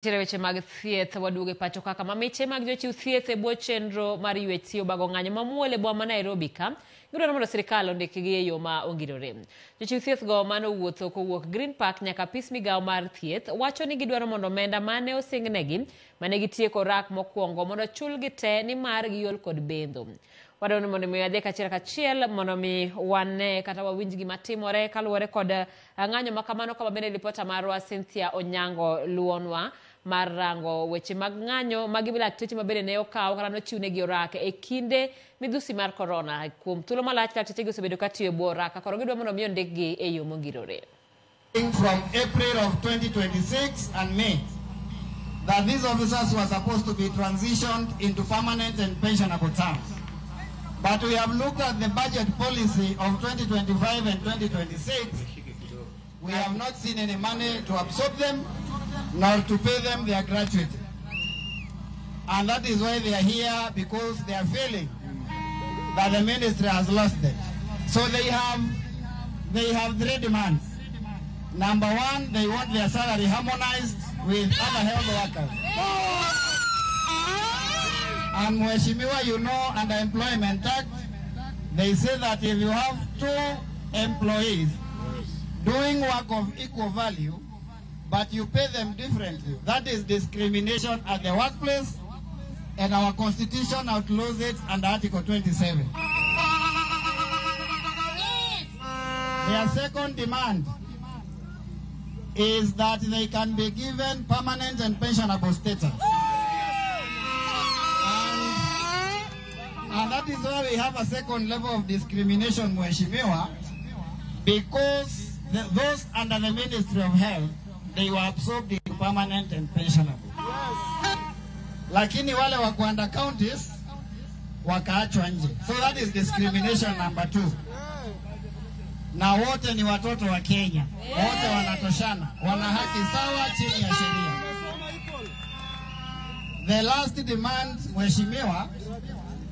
Nitiere weche mag thieth waduogo e pacho kaka ma miche mag jochiw thieth e bwo chenro mar UHC obago ng'anyo mamuol e boma ma Nairobi ka gidwaro mondo sirikal ondikgi e yo ma ongirore. Jochiw thieth go manowuotho kowuok Green Park nyaka apis migawo mar thieth wacho ni gidwaro mondo omenda mane osingnegi mane gitieko rak mokwongo mondo chulgi te nimar giol kod bendho. Wadwaro ni mondo mi wadhi kachiel kachiel mondo mi wane kata wawinj gima timore kaluwore kod ng'anyo ma kamano kama bende ripota marwa Cynthia Onyango luwonwa mar rango weche mag ng'anyo magi lakteche ma bende ne okaw kata nochiwnegi orak e kinde midhusi mar korona. Kuom thuolo malach lakteche gi osebedo ka tiyo e bwo orak koro gidwa mondo mi ondikgi e yo mongirore. From April of 2026 and May, that these officers were supposed to be transitioned into permanent and pensionable terms. But we have looked at the budget policy of 2025 and 2026. We have not seen any money to absorb them, nor to pay them their gratuity. And that is why they are here, because they are feeling that the ministry has lost them. So they have three demands. Number one, they want their salary harmonized with other health workers. And Mheshimiwa, you know, under Employment Act, they say that if you have two employees doing work of equal value, but you pay them differently, that is discrimination at the workplace, and our constitution outlaws it under Article 27. Their second demand is that they can be given permanent and pensionable status. And that is why we have a second level of discrimination, Mheshimiwa, because those under the Ministry of Health, they were absorbed in permanent and pensionable. Lakini wale wa under counties wakaachwa nje. So that is discrimination number two. Na wote ni watoto wa Kenya, wote wanatoshana, wana haki sawa chini ya sheria. The last demand, Mheshimiwa,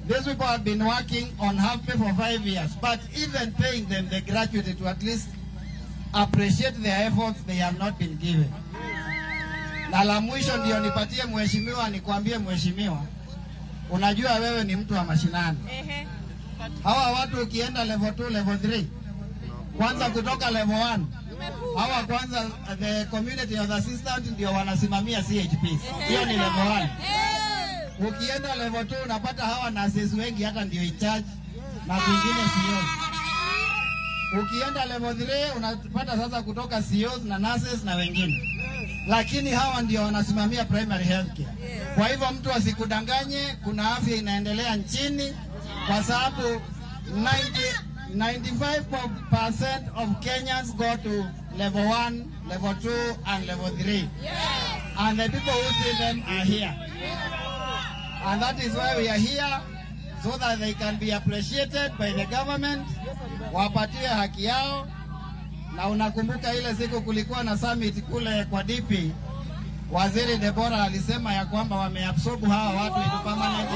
these people have been working on half pay for 5 years, but even paying them the gratuity to at least appreciate their efforts, they have not been given. Na la mwisho ndio nipatie mheshimiwa, nikwambie mheshimiwa, unajua wewe ni mtu wa mashinani. Hawa watu ukienda level 2, level 3, kwanza kutoka level 1, hawa kwanza the community health assistant ndio wanasimamia CHPs. Hiyo ni level 1. Ukienda level 2 unapata hawa nurses wengi hata ndio in charge na kwingine COs. Ukienda level 3 unapata sasa kutoka COs na nurses na wengine, lakini hawa ndio wanasimamia primary health care. Kwa hivyo mtu asikudanganye, kuna afya inaendelea nchini, kwa sababu 90, 95% of Kenyans go to level 1, level 2 and level 3. And the people who see them are here. And that is why we are here, so that they can be appreciated by the government, wapatie haki yao. Na unakumbuka ile siku kulikuwa na summit kule kwa DP, Waziri Deborah alisema ya kwamba wameabsorb hawa watu into permanent.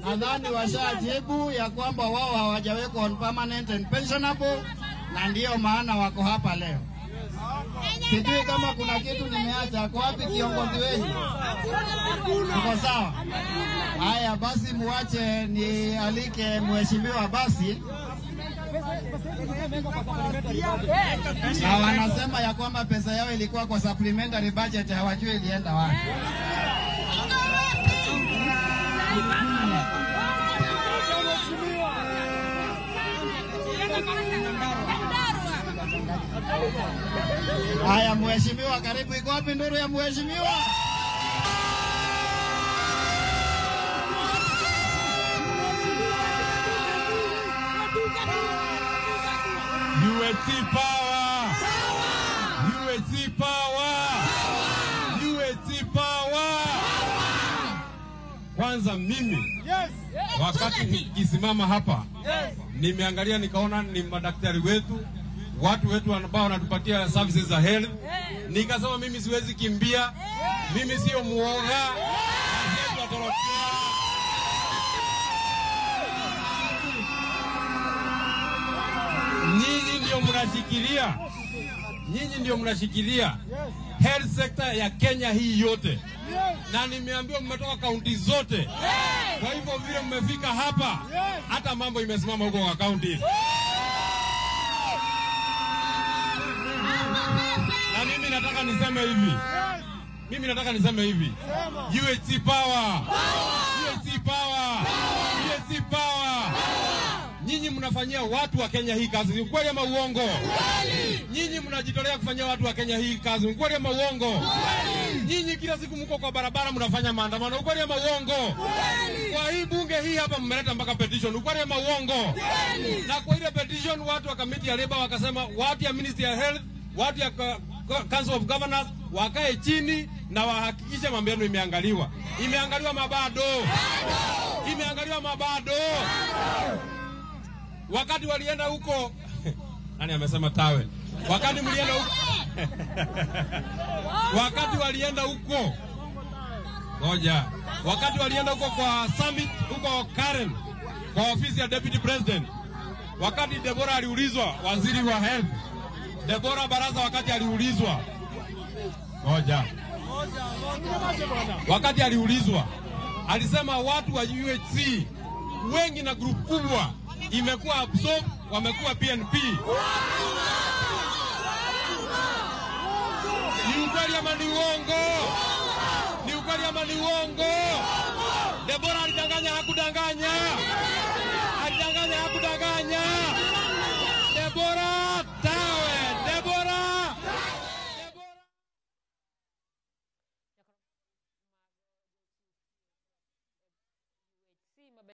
Nadhani washajibu ya kwamba wao hawajawekwa on permanent and pensionable, na ndiyo maana wako hapa leo. Sijui kama kuna kitu nimeacha. Ako wapi kiongozi wenu? Tuko sawa? Haya basi, muache nialike mheshimiwa basi, na wanasema ya kwamba pesa yao ilikuwa kwa supplementary budget, hawajui ilienda wapi. Haya, mheshimiwa, karibu. Iko wapi nduru ya mheshimiwa? UHC power! UHC power! UHC power! Kwanza mimi wakati nikisimama hapa nimeangalia nikaona ni madaktari wetu, watu wetu ambao wanatupatia services za health. Nikasema mimi siwezi kimbia, mimi sio muoga, siwezi. mnashikilia, nyinyi ndio mnashikilia health sector ya Kenya hii yote, na nimeambiwa mmetoka kaunti zote. Kwa hivyo vile mmefika hapa, hata mambo imesimama huko kwa kaunti. Na mimi nataka niseme hivi, mimi nataka niseme hivi, UHC power, UHC power, UHC power. Nyinyi mnafanyia watu wa Kenya hii kazi, ni kweli ama uongo? Nyinyi mnajitolea kufanyia watu wa Kenya hii kazi, ni kweli ama uongo? Nyinyi kila siku mko kwa barabara mnafanya maandamano, ukweli ama uongo? Kwa hii bunge hii hapa mmeleta mpaka petition, ukweli ama uongo? Na kwa ile petition watu wa kamiti ya Labour wakasema watu ya Ministry ya Health, watu ya Council of Governors wakae chini na wahakikishe mambo yenu imeangaliwa. Imeangaliwa mabado? Imeangaliwa mabado? Wakati walienda huko, nani amesema tawe? Wakati mlienda huko, wakati walienda huko, ngoja, wakati walienda huko kwa summit huko Karen, kwa ofisi ya Deputy President, wakati Deborah aliulizwa, waziri wa health Deborah Baraza, wakati aliulizwa, ngoja, wakati aliulizwa alisema watu wa UHC wengi na group kubwa imekuwa absorb, wamekuwa PNP. Ni ukweli ama ni uongo? Ni ukweli ama ni uongo? Deborah alidanganya, hakudanganya?